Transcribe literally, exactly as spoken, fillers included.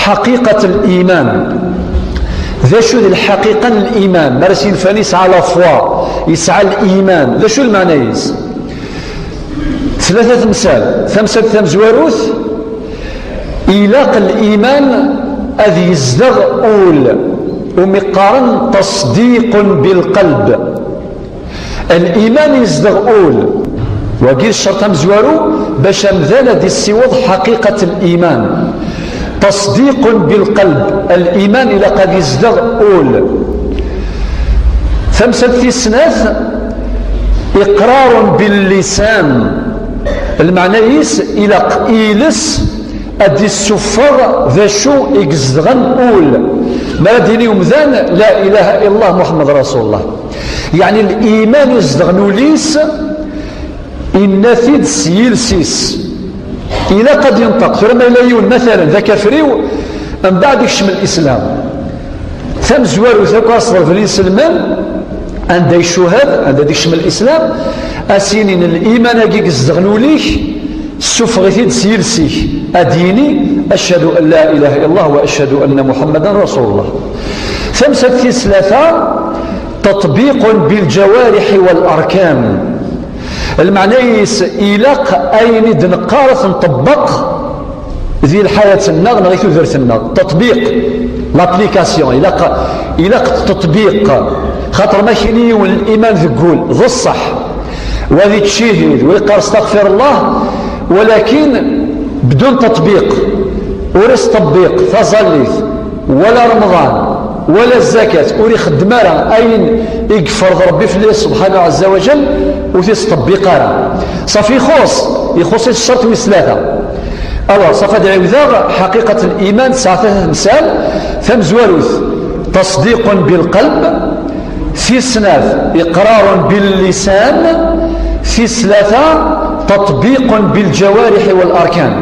Ḥaqiqat l-iman. D acu d lḥaqiqa n liman? Mi ara s-yenfan yesɛa la foi, yesɛa liman. D acu lmeɛna-is? Tlata temsal. Tamsalt tamezwarut, ilaq liman ad yezdeɣ ul, umi qqaren tasdiqun bilqalb. Liman yezdeɣ ul. Wagi d ccerṭ amezwaru bac amdan ad issiweḍ ḥaqiqat liman. Tasdiqun bilqalb. Liman ilaq ad yezdeɣ ul. Tamsalt tis snat, iqrarun billisan. Lmeɛna-is, ilaq iles ad d-issuffer d acu i izedɣen ul. Mi ara d-yini umdan, la ilaha illallah Muḥemmed Rasulullah. Yeɛni liman izedɣen ul-is, inna-t-id s yiles-is. Ilaq ad yenṭeq. Tura ma yella yiwen, matalan, d akafriw, mbeɛd ikcem lislam. Tamezwarut akk ara s-ḍelben inselmen, anda icuhad, anda d-ikcem lislam, a s-inin liman-agi izedɣen ul-ik, ssufeɣ-it-id s yiles-ik, ad d-yini, ashhadu an la ilaha illallah wa ashhadu anna Muḥemmadan Rasulullah. Tamsalt tis tlata, taṭbiqun biljawariḥi wal arkan. Lmeɛna-is, ilaq ayen i d-neqqar ad t-nṭebbeq di lḥayat-nneɣ neɣ i tudert-nneɣ. Taṭbiq, l'application, ilaq, ilaq taṭbiq. Xaṭer ma kini yiwen liman deg wul, d ṣṣeḥ, wa d ittcihid, wa yeqqar astaɣfirullah, walakin bdun taṭbiq, ur isṭebbiq taẓallit, wala Remḍan, wala zzakat, ur ixeddem ara ayen i yefreḍ Rebbi fell-as subḥanahu ɛezza wa jall, ur t-isṭebbiq ara. Ṣafi ixuṣ, ixuṣ-it ccerṭ wis tlata. Alors, ṣafi ad ɛiwdeɣ, ḥaqiqat liman tesɛa tlata temsal. Tamezwarut, tasdiqun bilqalb, tis snat, iqrarun billisan, tis tlata, taṭbiqun biljawariḥi wal arkan.